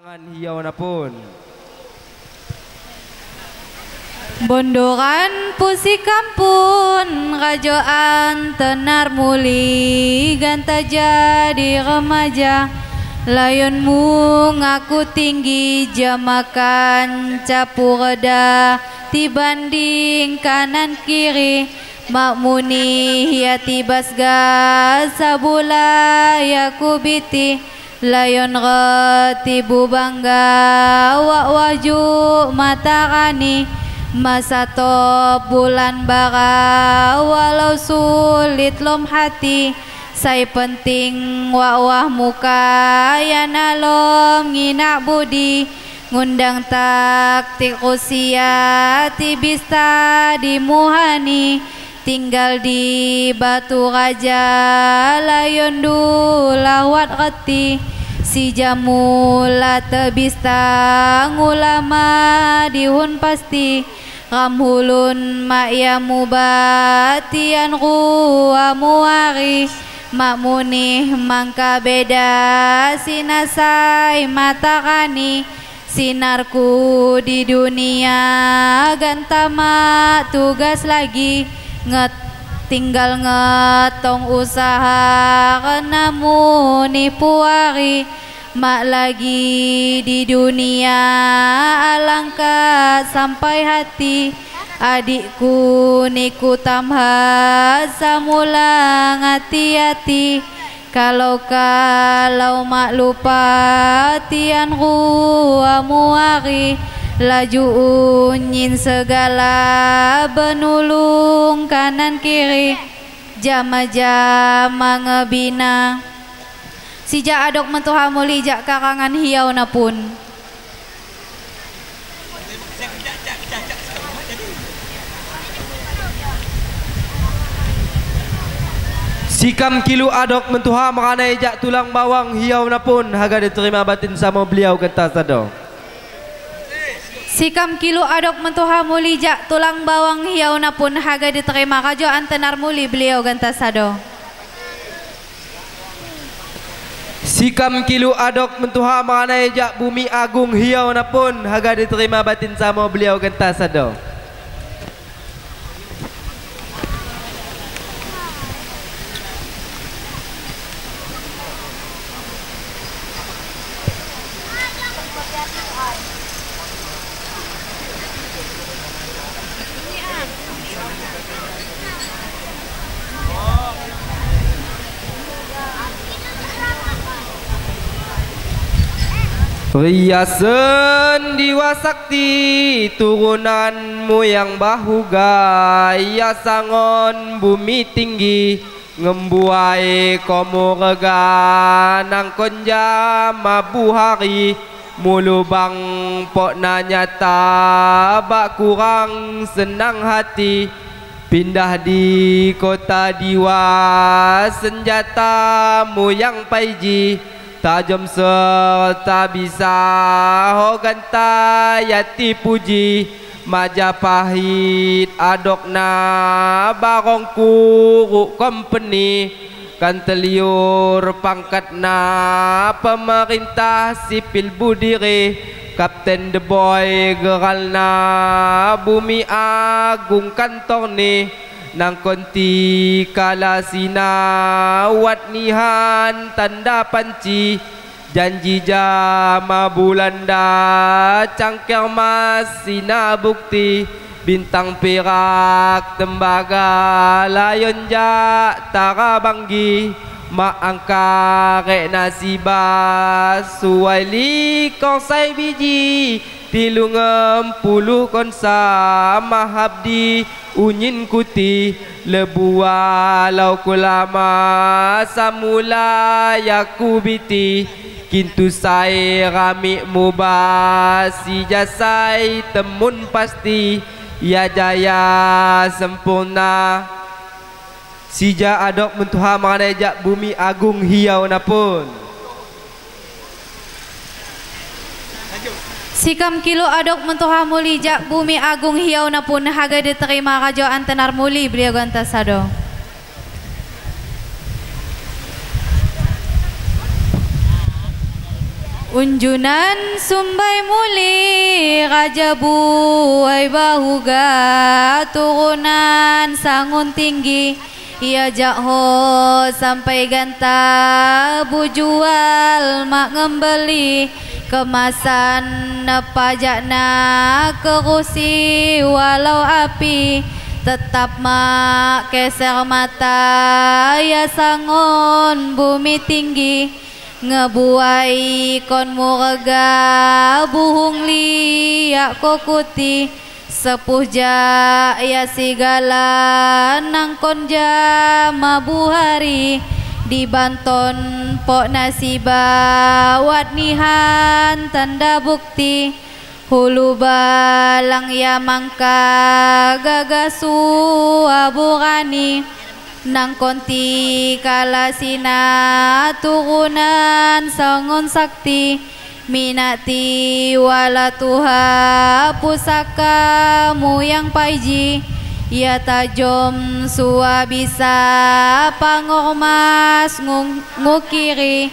Karangan hiau napun. Bondoran pusi kampun rajoan tenar muli ganta jadi remaja layonmu ngaku tinggi jamakan capu reda tibanding kanan kiri makmuni ya tibas sabula ya kubiti layon retibu bangga wak waju matarani masa top bulan bara walau sulit lom hati sai penting wak wah muka ya nalom nginak budi ngundang taktik usia tibista di muhani tinggal di Batu Raja layon dulawat reti si jamula tebista ngulama dihun pasti ramhulun mak ya mubatian ruwa muari makmunih mangka beda sinasai matakani sinarku di dunia gantama tugas lagi nget tinggal ngetong usaha kenamu nipuari mak lagi di dunia alangkah sampai hati adikku niku tamha samula ngati-hati kalau kalau mak lupa tian ruwa muari laju unyin segala benulung kanan kiri jama-jama ngebina sijak adok mentuha muli jak karangan hiau napun. Sikam kilu adok mentuha meranai jak tulang bawang hiau napun haga diterima batin sama beliau gentas sado. Sikam kilu adok mentuha muli jak tulang bawang hiau napun haga diterima rajo antenar muli beliau gentas sado. Sikam kilu adok mentuha meranai jak bumi agung hiau napun haga diterima batin sama beliau gentas sado. Riasen diwa sakti turunanmu yang bahuga ya sangon bumi tinggi ngembuai komu rega nang konja mabuhari mulu bang pok nanyata bak kurang senang hati pindah di kota diwa senjatamu yang paiji tajam serta bisa hoganta yati puji Majapahit adokna barong kuruk company kan teliur pangkatna pemerintah sipil budiri Kapten the boy geralna bumi agung kantor ni nang konti kalasina wat nihan tanda panci janji jama bulanda cangkir masina bukti bintang perak tembaga layon jak tara banggi mak angkarek nasiba suai kongsai biji tilu ngempuluh konsa mahabdi unyin kuti lebua lau kulama samula yakubiti kintu sai ramik mubasi jasai temun pasti ya jaya sempurna sija adok mentuha mengenai jak bumi agung hiau napun. Sikam kilo adok mentuha muli jak bumi agung hiau napun haga diterima rajo antenar muli beliau gantasado. Unjunan Sumbai Muli Raja Buai Bahuga turunan Sangun tinggi ia jaho sampai ganta bujual mak ngembeli kemasan pajakna kerusi walau api tetap mak keser mata ya Sangon bumi tinggi ngebuai kon murega buhung liak kokuti sepuh ja ya sigala nangkon jama buhari di Banton pok nasiba wat nihan tanda bukti hulu balang ya mangka gagasu aburani nang konti kalasina turunan Sangon sakti minati wala tuha pusaka muyang paiji ya tajom sua bisa pangormas ngukiri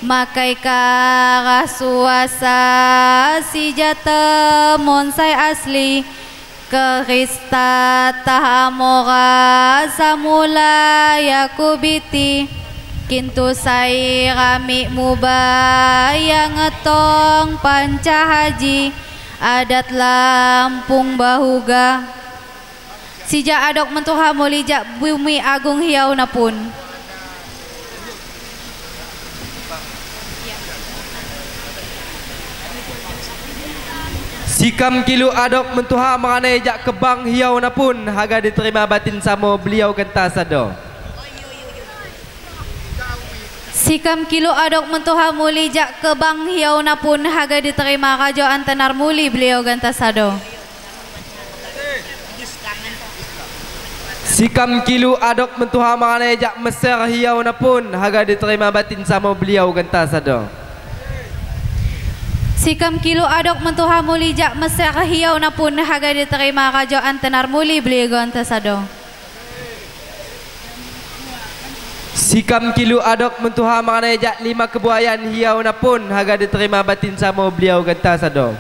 makai karah suasa si jata monsai asli Kerista tahamora samula yakubiti kintu sai rami mubaya ngetong panca haji adat Lampung Bahuga sija adok mentuha mulijak bumi agung hiau napun. Sikam kilu adok mentuha mengenai jak kebang hiau napun haga diterima batin samo beliau genta sado. Sikam kilu adok mentuha muli jak kebang hiau napun haga diterima raja antenar muli beliau genta sado. Sikam kilu adok mentuha mengenai jak Mesir hiau napun haga diterima batin samo beliau genta sado. Sikam kilu adok mentuha muli jak Mesir hiau napun haga diterima raja antenar muli beliau genta sado. Sikam kilu adok mentuha mengenai jak lima kebuayan hiau napun haga diterima batin samo beliau genta sado.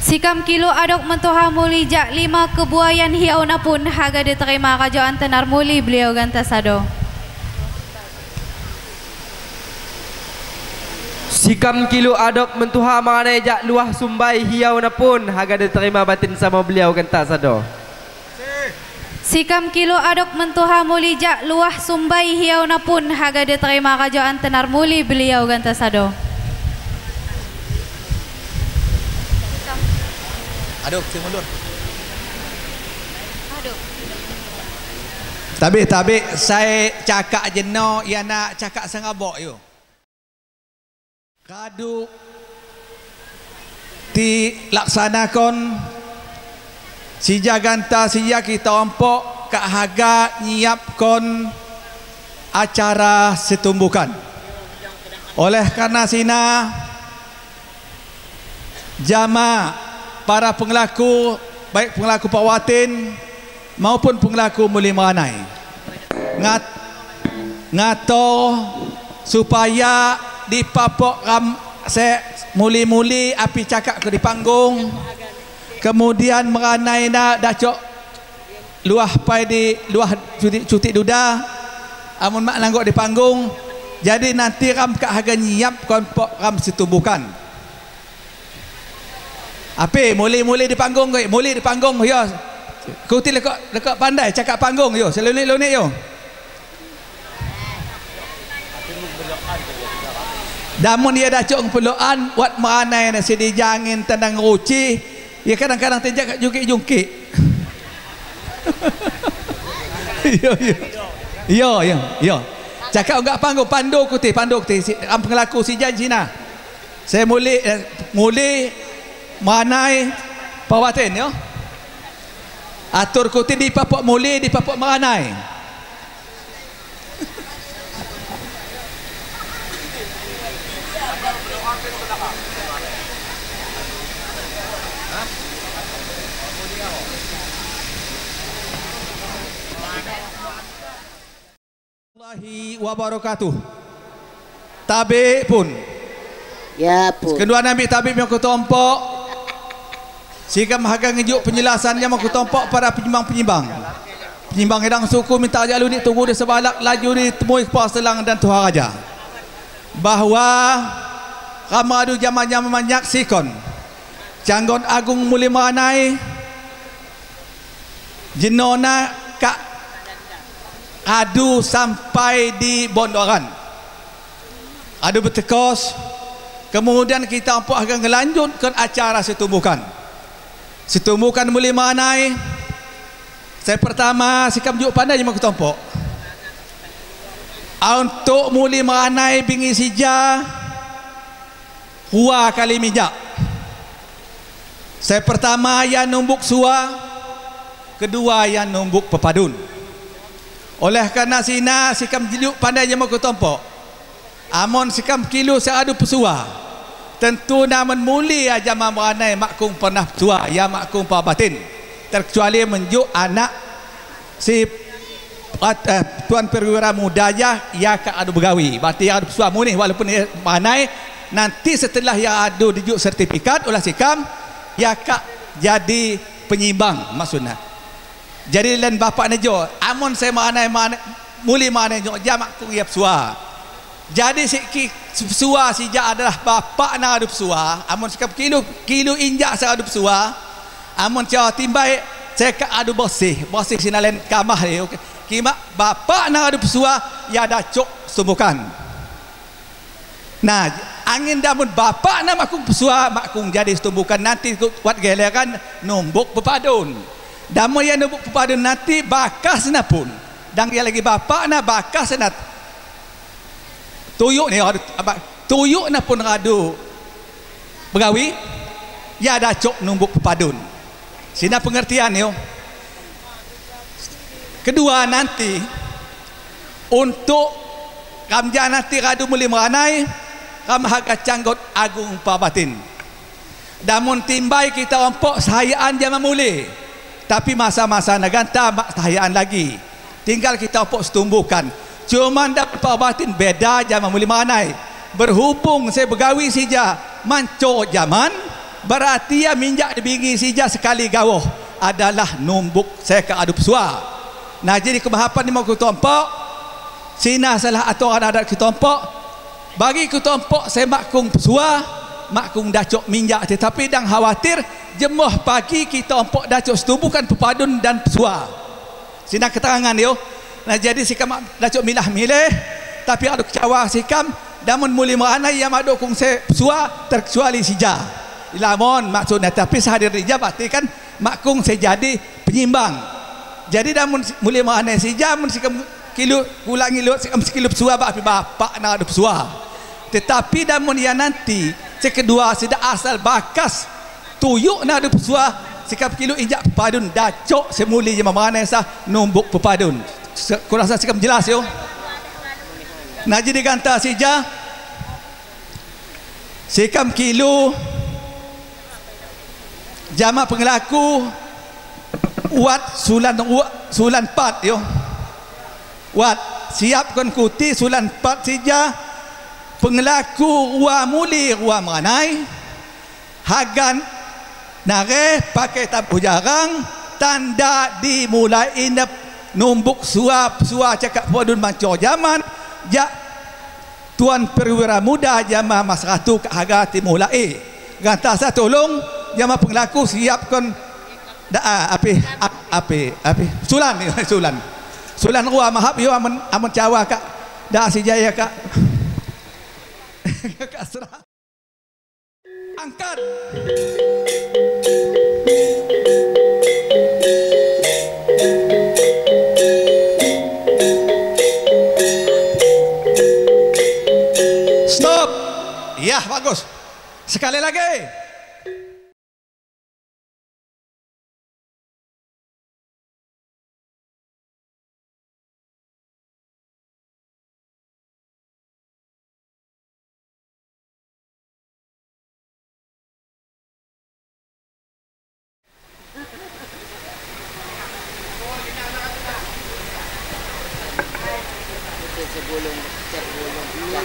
Sikam kilu adok mentuha muli jak lima kebuayan hiau napun haga diterima raja antenar muli beliau genta sado. Sikam kilu adok mentuha mengenai jak luah Sumbai hiau napun haga diterima batin sama beliau genta sado. Sikam kilu adok mentuha muli jak luah Sumbai hiau napun haga diterima raja antenar muli beliau genta sado. Aduk, saya mundur. Aduk. Tapi saya cakap jeno, ia nak cakap sengabok yo. Kadu dilaksanakan sija ganta sija kita ompok kak haga nyiapkon acara setumbukan. Oleh karena sina jama para penglaku baik penglaku Pawatin maupun penglaku Muli Meranai ngato supaya di papok ram se muli-muli api cakap ke di panggung kemudian meranai na dacok luah pai di luah cuti duda amun mak langgok di panggung jadi nanti ram kak harga nyiap konpok ram setumbukan. Api muli-muli di panggung koi muli di panggung yo kuti lekok pandai cakap panggung yo selunik-lunik yo. Namun dia dah cok peluan buat meranai nasi dijangin tendang ruci ya kadang-kadang tinjak jungkik-jungkik. Yo yo. Yo yo yo. Cakap enggak panggung pandu kuti am penglaku si janjina. Saya muli muli meranai pawatin yo. Atur kuti di papok muli di papok meranai. Warahmatullahi wabarakatuh. Tabik pun. Ya pun. Kedua nabi tabik yang kutompok. Sikam haga ngejuk penjelasannya mau kutompok para penyimbang-penyimbang. Penyimbang hidang suku minta aja lu ni tunggu di sebalak laju ditemui kepala selang dan Tuhan Raja. Bahwa ramadu zaman-zaman menyaksikan Canggon Agung Muli Meranai jenona kak adu sampai di Bondoran. Adu bertekos. Kemudian kita ampuk akan melanjutkan acara setumbukan. Setumbukan Muli Meranai. Saya pertama sikap juk pandai je aku tompok. Untuk Muli Meranai bingi sija dua kali minyak. Saya pertama yang numbuk sua, kedua yang numbuk pepadun. Oleh kerana sina sikam juk pandai je aku tompok. Amon sikam kilo saya adu pesua. Tentu namun muli aja meranai makkum pernah tua ya makkum pabatin. Terkecuali menjuk anak si tuan perwira muda ya ya ka adu begawi. Berarti yang adu pesua mu ni walaupun dia meranai nanti setelah yang adu dijuk sertifikat oleh sikam ya ka jadi penyimbang maksudnya. Jadi lain bapak nejo amon saya meranai muli meranai jo ja makkum ya pesua. Jadi si pesua sijak adalah bapak nak adu pesua, amun sikap kilo kilo injak saya adu pesua, amun cara timbai saya ke adu bersih, bersih sinalen kamah dia. Kimak bapak nak adu pesua ya dah cok sumbukan. Nah, angin damun bapak nak makung pesua, makung jadi setumbukan nanti kuat geleran numbuk pepadun. Damun yang numbuk pepadun nanti bakas na pun. Dan yang lagi bapak nak bakas na tuyuk ni tuyuk na pun radu begawi ya dah cok numbuk pepadun. Sina pengertian yo. Kedua nanti untuk kamja nanti radu muli meranai kam haga canggot agung pabatin. Damun timbai kita ompok sahayaan jaman muli. Tapi masa-masa naganta mak sahayaan lagi. Tinggal kita ompok setumbukan. Cuman dapat batin beda zaman muli meranai. Berhubung saya begawi sija manco zaman berarti ya minjak dibingi sija sekali gawuh adalah numbuk saya ke adu pesua. Nah jadi kebahapan ni mau kutompok sina salah atau adat kutompok bagi kutompok saya makung pesua makung dacok minjak tetapi dang khawatir jemuh pagi kita ompok dacok setumbukan pepadun dan pesua. Sina keterangan yo. Nah jadi sikam dacok milah milih tapi ada kecewa sikam namun muli meranai yang ada kung se pesua terkecuali sija. Lamun maksudnya tapi sehadir rija berarti kan makung se jadi penyimbang. Jadi namun muli meranai sija mun sikam kilo ulangi lut sikam sekilo pesua bak bapak nak ada pesua. Tetapi namun yang nanti sekedua sudah asal bakas tuyuk nak ada pesua sikap kilo injak pepadun dacok semuli je meranai sah numbuk pepadun. Aku rasa sikap jelas yo. Nah jadi ganta sija sikam kilo jama pengelaku wat sulan sulan pat yo. Wat siapkan kuti sulan pat sija pengelaku wa muli wa meranai hagan nare pakai tabuh jarang tanda dimulai inap numbuk suap sua cakap podun manco zaman jak tuan perwira muda jama mas ratu kat haga timulai gantasa tolong jama penglaku siapkan daa api api api sulan sulan sulan rua mahap yo amun amun cawa kak daa si jaya kak kak serah angkat. Stop. Ya, bagus. Sekali lagi.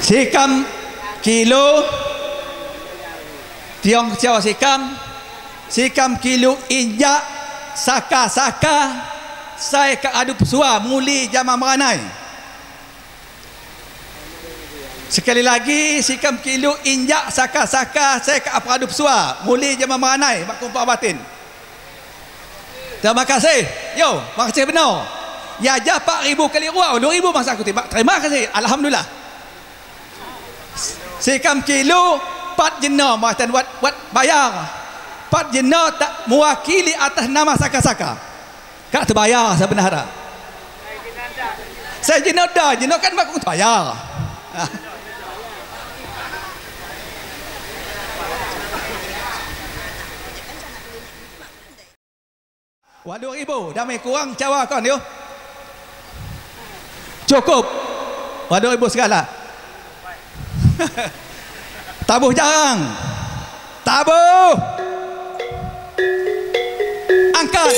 Sikam kilo tiong kecewa sikam. Sikam kilo injak saka-saka saya ke adu pesua muli jama meranai. Sekali lagi sikam kilo injak saka-saka saya ke adu pesua muli jama meranai bak kumpul batin. Terima kasih. Yo, makasih benar. Ya ja 4000 kali ruang, 2000 masa aku tembak. Terima kasih. Alhamdulillah. Sikam kilo 4 jena matan wat bayar. 4 jena tak mewakili atas nama saka-saka. Kak terbayar sebenarnya. Saya jena dah, jena kan aku terbayar. Wah 2000 dah mai kurang cawa kon yo. Cukup. Wah 2000 segala. Tabuh jarang. Tabuh. Angkat.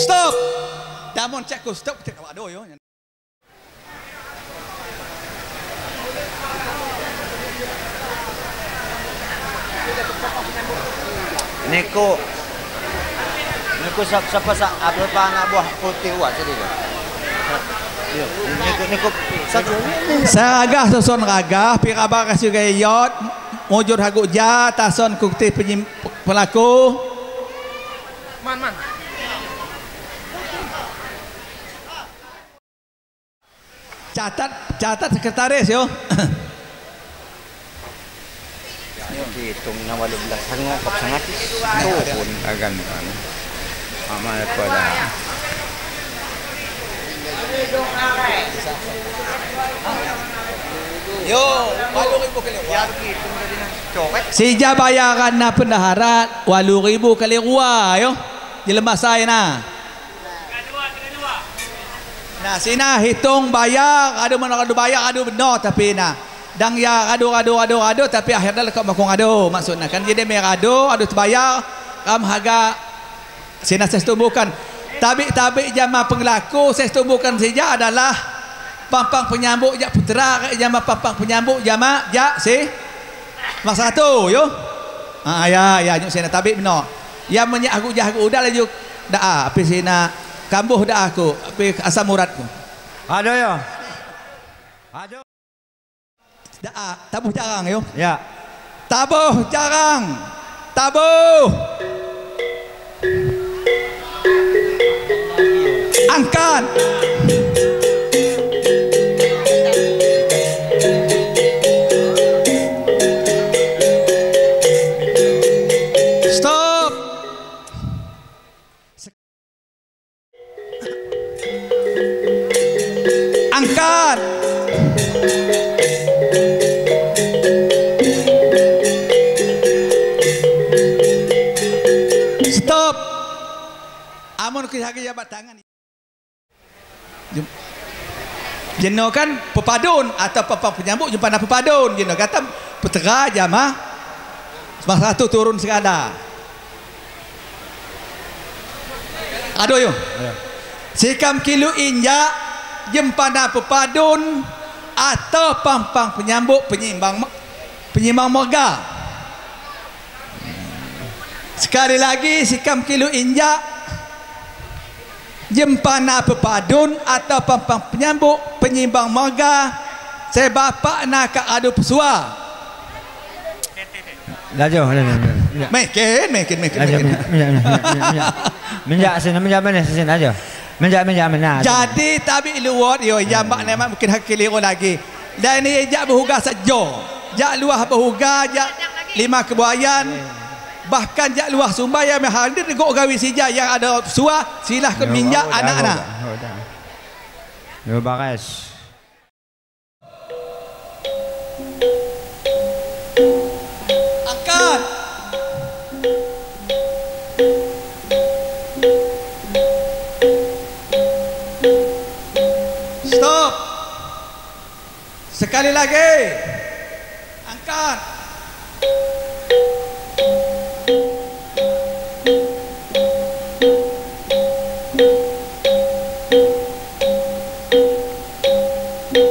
Stop. Damon cek ku stop cek awak do yo. Neko Neko siapa sa apa anak buah putih buat jadi tu. Neko Neko satu. Saragah susun ragah pirabar kasih gayot mujur haguk ja tason kukti penyim pelaku. Man man. Catat catat sekretaris yo. Hitung nama 12 sanggup kap sangat pun agan amal apa dah. Yo, 8,000 kali. Sija bayaran na pendaharat 8,000 kali rua yo. Jelema saya na. Nah, sina hitung bayar, ada mana ada bayar, ada benar tapi nah. Dang ya adu adu adu adu tapi akhirnya lekak makong adu maksudnya kan jadi mer adu adu terbayar kam harga sina saya tumbuhkan tabik-tabik jama penglaku saya tumbuhkan saja adalah pampang penyambuk jak putera jama pampang penyambuk jama jak si mas satu yo ha ya ya nyuk sina tabik benar yang menyak aku jah aku udah laju dak api sina kambuh dak aku api asam uratku ada yo ada. Tabuh jarang yo. Ya. Tabuh jarang. Tabuh. Angkat. Stop. Angkat. Stop. Amun kita jabat tangan. Jeno kan pepadun atau papa penyambut jumpa nak pepadun. Jeno kata putera jama semasa satu turun sekada. Aduh yo. Sikam kilo injak jempana pepadun atau pampang penyambut penyimbang penyimbang morga. Sekali lagi sikam kilo injak jempana pepadun atau pampang penyambut penyimbang morga. Saya bapak nak adu pesua. Laju, mekin mekin mekin. Minjak sini, minjak mana sini aja. Minjak minjak mana. Jadi tabi luat yo jambak nemak mungkin hak keliru lagi. Dan ini jak berhuga saja. Jak luah berhuga jak lima kebuayan. Bahkan jak luah sumbai yang hadir gok gawi sija yang ada suah silah ke minjak anak-anak. Yo bagas. Angkat. Stop. Sekali lagi. Angkat.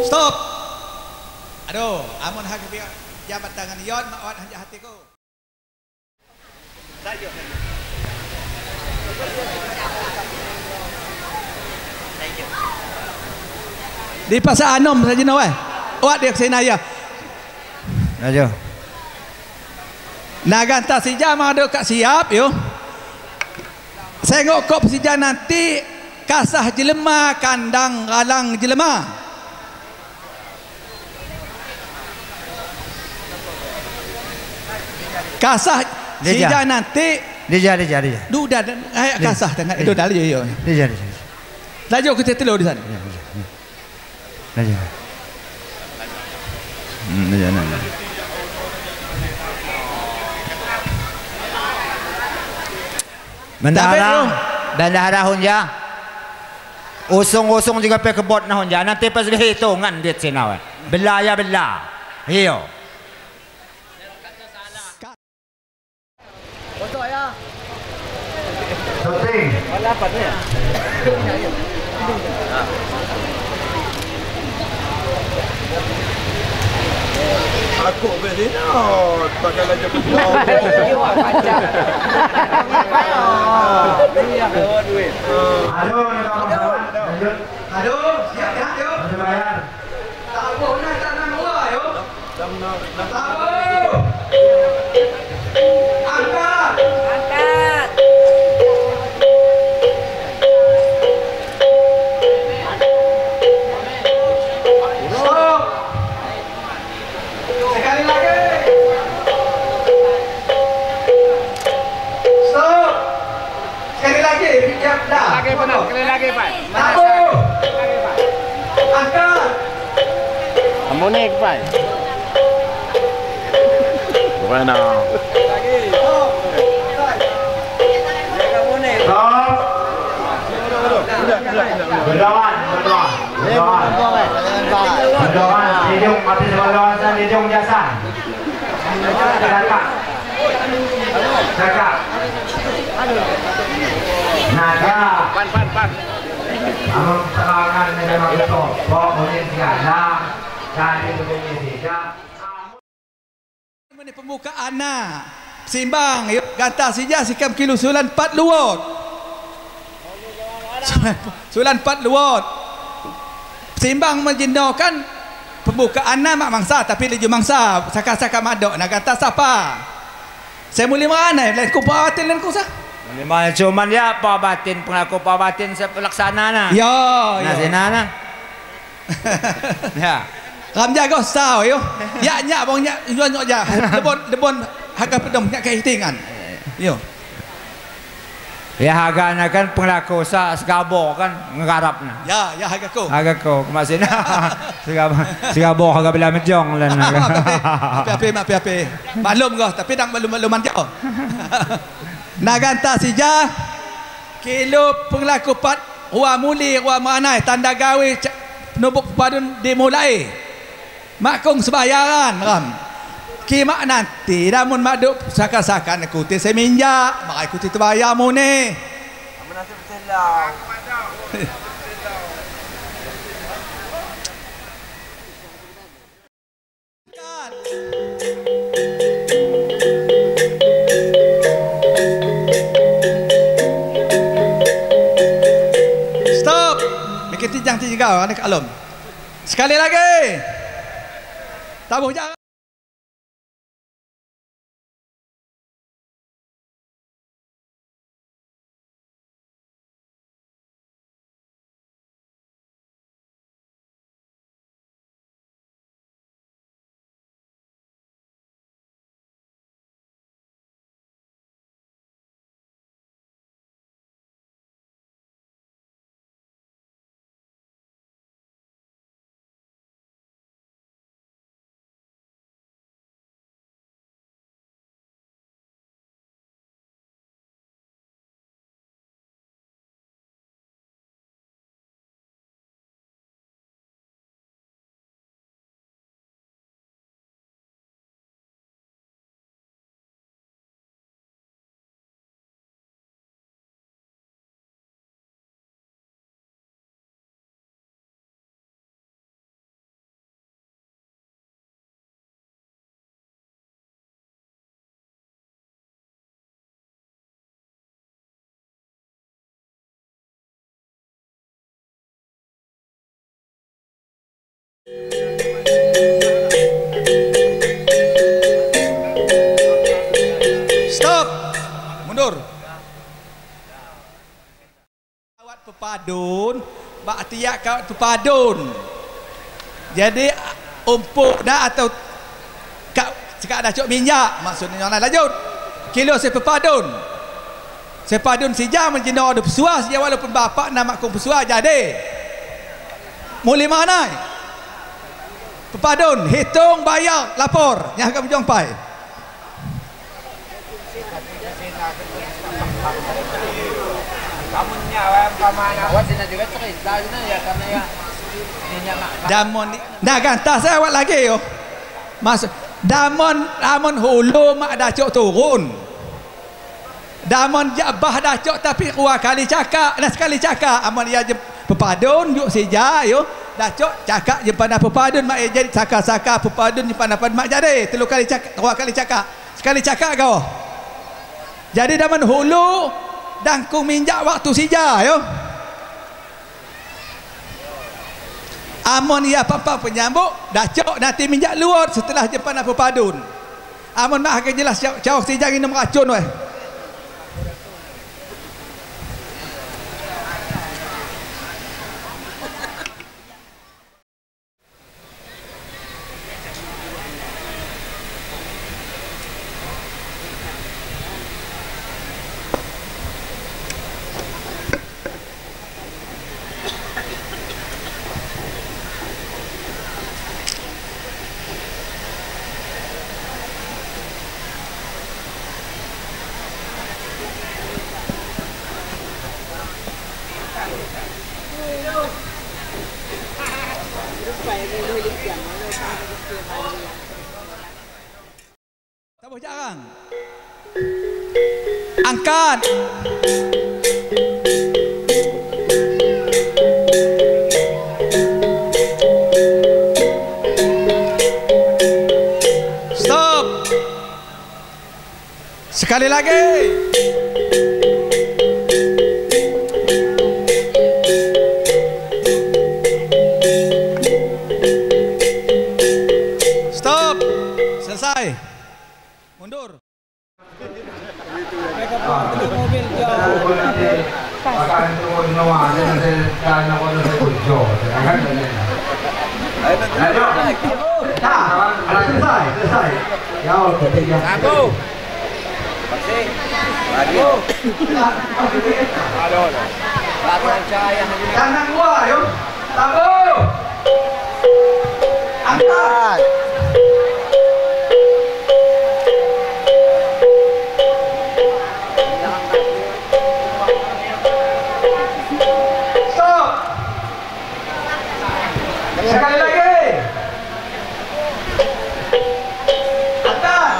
Stop. Aduh, amun hak biar jabat tangan yon mawat hanya hatiku. Di pasar Anom saja nak weh. Wat dia kesini ya. Ayo. Naganta sija mado kat siap yo. Sengok kop sija nanti kasah jelema kandang galang jelema. Kasah sija nanti Dija. Duda ayat kasah tengah itu dah yo. Dija. Laju kita telur di sana. Laju. Laju. Bendahara hunja. Usung-usung juga pe kebot na hunja. Nanti pas hitungan duit sinawe. Bela ya bela. Iyo. Aku beli no, pakai laju betul. Aduh, siap ya, yo. Tabuh nak tanam gua yo. Tabuh. Angkat. Angkat. Stop. Sekali lagi. Stop. Sekali lagi. Ya, dah. Sekali lagi, Pak. Tabuh. Angkat. Amonek, Pak. Bueno. Berdoa. Hidung mati sebelum hidung jasa. Cakap. Naga. Pan. Amung terangan memang betul. Bawa boleh segala. Cari bunyi tidak. Ini pembukaan na. Simbang, yuk ganta sija sikam kilo sulan 4 luot. Sulan 4 luot. Simbang menjindokan pembukaan na mak mangsa tapi leju mangsa saka-saka madok nak kata siapa. Saya muli mana lain ku batin lain ku sah. Lima cuman ya apa batin pengaku apa batin saya pelaksana na. Ya. Nah sina na. Ya. Ram jago sao yo. Ya nyak bang nyak jual nyak ja. Lebon harga pedom nyak kehitingan. Yo. Ya harganya kan penglaku sa segabo kan ngegarapna. Ya harga ko. Harga ko maksudnya segabo harga bila mejong lan. Ape. Maklum kau tapi dang maklum-makluman jauh. Naganta sija kilo penglaku pat rua muli rua manai tanda gawe nubuk padun dimulai. Makung sebayaran ram. Kimak nanti namun maduk saka-saka kuti seminjak, mak kuti terbayar mu ni. Stop. Mikir tijang tijang ni kat alum. Sekali lagi. Tabuh jangan. Stop. Mundur. Kawat pepadun, bak tiak kawat pepadun. Jadi umpuk dah atau kak cakap dah cok minyak maksudnya orang lanjut. Kilo sepepadun. Sepadun sejam menjino ada pesuah sejam walaupun bapak nama aku pesuah jadi. Muli mana? Pepadun hitung bayar lapor yang akan berjuang pai. Damon dah gantas saya awak lagi yo. Masuk damon damon hulu mak dah cok turun. Damon jabah dah cok tapi dua kali cakap, nah sekali cakap amon dia je pepadun juk sija yo. Dah cok cakap je pandai pepadun mak jadi saka-saka pepadun je pandai mak jadi telu kali cakap, dua kali cakap. Sekali cakap kau. Jadi damon hulu dangkung minjak waktu sija yo. Amon ia papa penyambuk dah cok nanti minjak luar setelah je pandai pepadun. Amon mak akan jelas jauh sija minum racun weh. Tabuh jarang. Angkat. Stop. Sekali lagi. Stop. Selesai. Mundur. Selesai, selesai. Aku. Tangan gua, yo. Tabuh. Angkat. Stop. Sekali lagi. Angkat.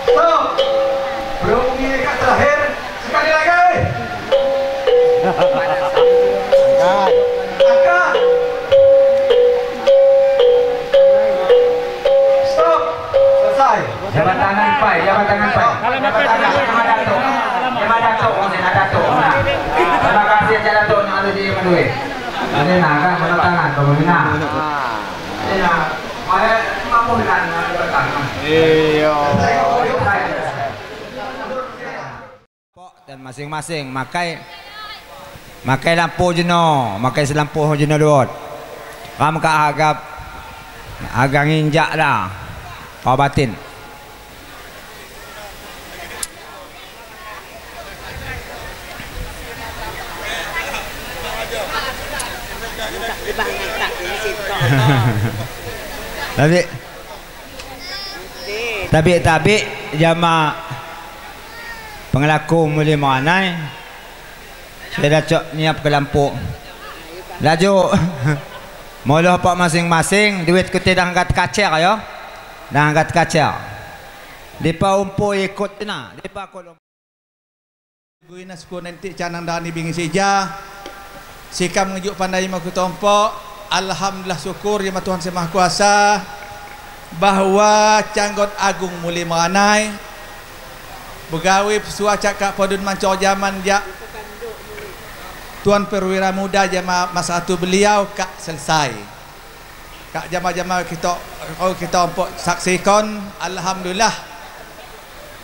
Stop. Belum kat terakhir. Sekali lagi. Angkat. Angkat. Stop. Selesai. Jabat tangan pai, jabat tangan pai. Jabat tangan sama datuk. Jabat datuk, nak datuk. Terima kasih aja datuk nak ada di duit. Ini nak kan jabat tangan, kau nak. Ini nak, maya mampu nak jabat tangan. Iyo. Dan masing-masing makai makai lampu jeno, makai selampu jeno duot. Ram ka agap agak nginjak dah. Kau batin. Tapi jama pengelaku muli mengenai saya dah cok niap ke lampu laju muluh pak masing-masing duit kita dah angkat kacer yo, dah angkat kacer depa umpu ikut na depa kolom guina suku nanti canang dani bingi seja sikam ngejuk pandai maku tompok. Alhamdulillah syukur ya Tuhan Yang Maha Kuasa bahwa Canggot Agung muli meranai begawe pesua cakap padun mancor zaman jak Tuan Perwira Muda jama Mas Ratu beliau kak selesai. Kak jama-jama kita kita empok saksikan alhamdulillah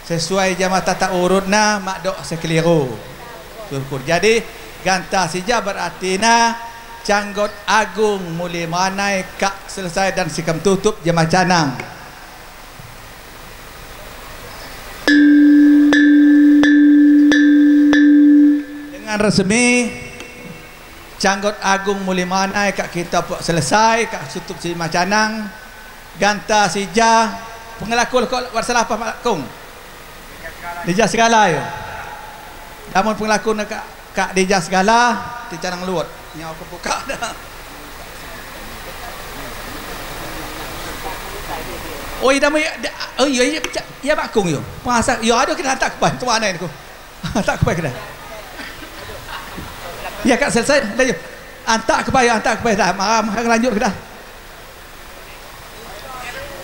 sesuai jama tata urutna mak dok sekeliru. Syukur. Jadi ganta sija berarti na Canggot Agung Muli Meranai kak selesai dan sikam tutup jama canang. Dengan resmi Canggot Agung Muli Meranai kak kita pok selesai kak tutup jama canang. Ganta sija pengelaku kok warsalah apa makung. Dija segala yo. Namun pengelaku nak kak dija segala di canang luot. Nyawa aku buka dah. Oi dah oh iya ya bakung yo. Pasal yo ada kita hantar kepai tu mana aku. Tak kepai kena. Ya kak selesai dah yo. Hantar kepai dah. Marah lanjut ke dah.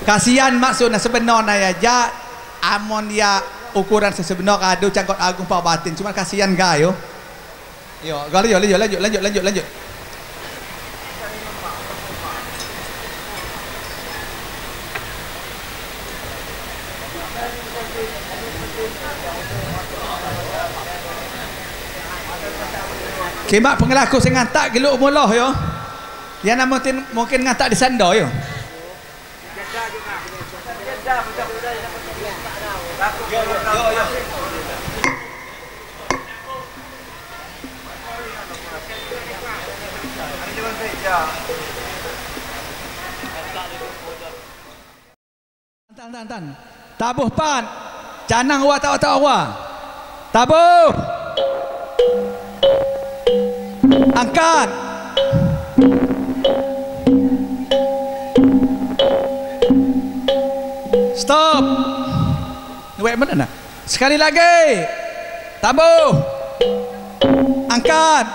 Kasihan maksudnya sebenarnya ya ja amon ya ukuran sesebenar adu Canggot Agung Pak Batin cuma kasihan gayo. Yo, gali yo, lanjut. Kimak pengelaku sing ngantak geluk moloh yo. Yang nama mungkin ngantak di sanda yo. Yo. Tan. Tabuh pan. Canang wa tak wa. Tabuh. Angkat. Stop. Wait mana nak? Sekali lagi. Tabuh. Angkat.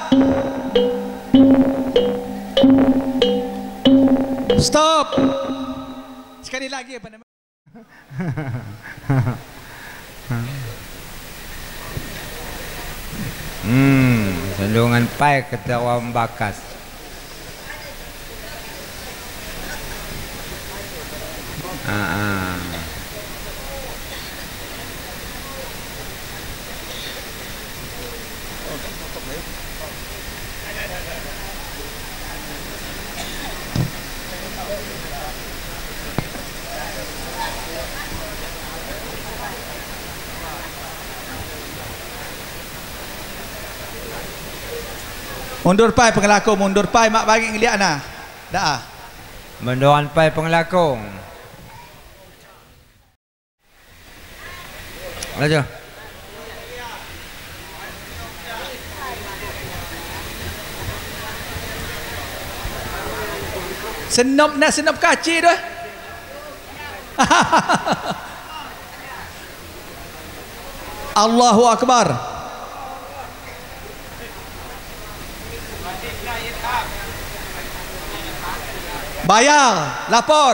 Stop. Sekali lagi apa nama? Sandungan pai ketawa bakas. Mundur pai pengelaku, mundur pai mak bagi ngeliat nah. Dah. Munduran pai pengelaku. Laju. Senop nak senop kaci tu. Allahu Akbar. Bayar, lapor.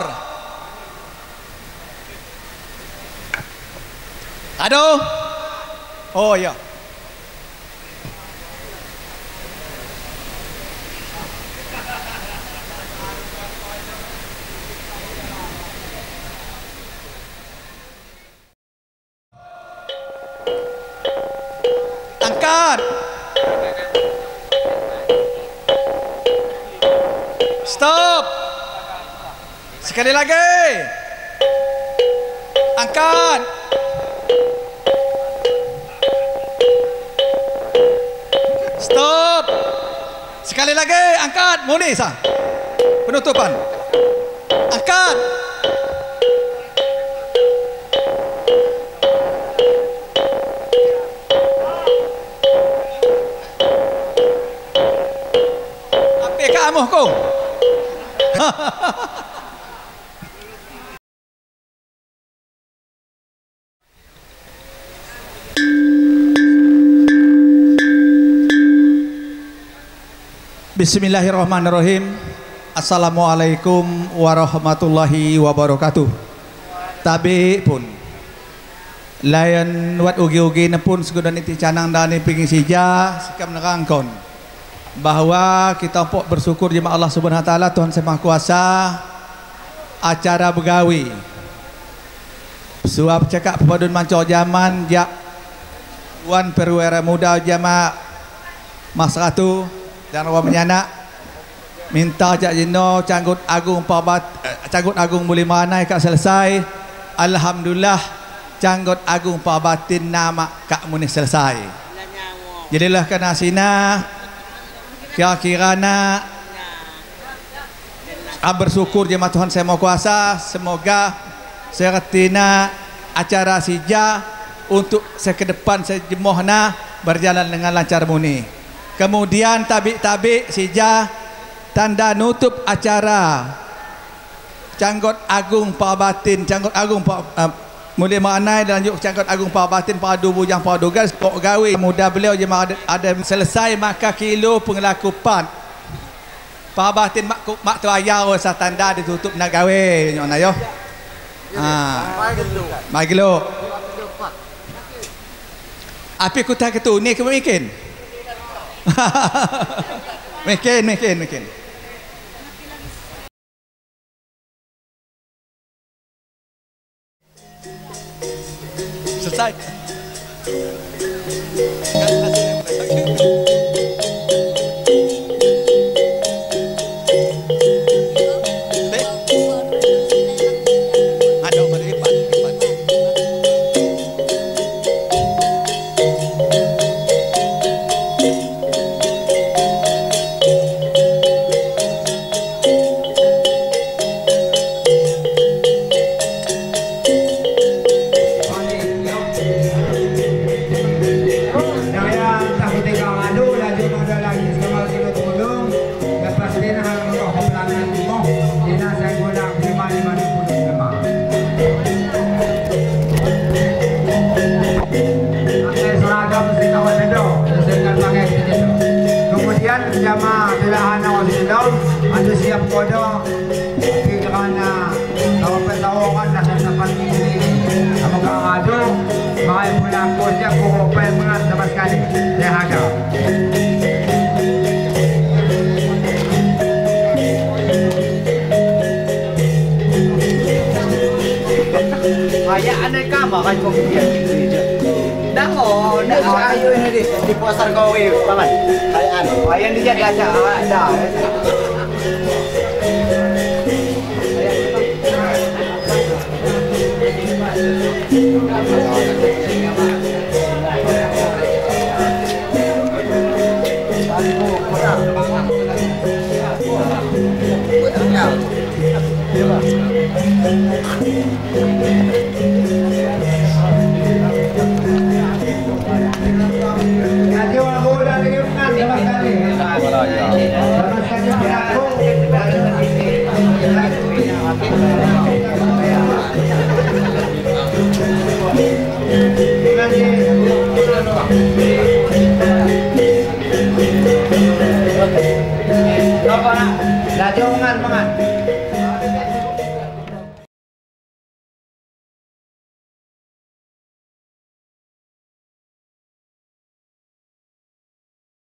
Aduh. Oh ya. Angkat. Stop. Sekali lagi. Angkat. Stop. Sekali lagi angkat. Muli sah. Penutupan. Angkat. Apa kat amuh kau? Bismillahirrahmanirrahim. Assalamualaikum warahmatullahi wabarakatuh. Tabi pun layan wat ugi-ugi ne pun segudan iti canang dani pingin sija sikam nerangkon. Bahwa kita pok bersyukur jema Allah Subhanahu Wa Taala Tuhan Maha Kuasa acara begawi. Suap cakap pepadun manco zaman jak Wan Perwira Muda jama Mas Ratu dan Wan Menyanak minta jak jeno canggut agung pabat canggut agung boleh manai kak selesai. Alhamdulillah canggut agung pabatin nama kak muni selesai. Jadilah kena sina kira-kira nak bersyukur jema Tuhan Saya Maha Kuasa. Semoga sertina acara sija untuk saya ke depan saya jemohna berjalan dengan lancar muni. Kemudian tabik-tabik sija tanda nutup acara Canggot Agung Pabatin, Canggot Agung Mulia Ma'anai dan lanjut Canggot Agung Pabatin Padu Bujang Padu Gas Pok Gawe muda beliau jema ada selesai maka kilo pengelakupan Pabatin mak mak tu ayah sa tanda ditutup nak gawe nyo na yo. Ha. Maglo. Api ku tak ketu ni ke bikin. Bikin. Selesai. Ada siap kodo kerana tawaran dah dapat ini. Apakah ada mai pelaku siap kopai mengat sama sekali. Saya harga. Kayak aneh kamu kan kok dia. Dah oh, dah ayo ini di pasar gawe paman. Kayak anu, kayak dia ada ada. Lajongan mangan.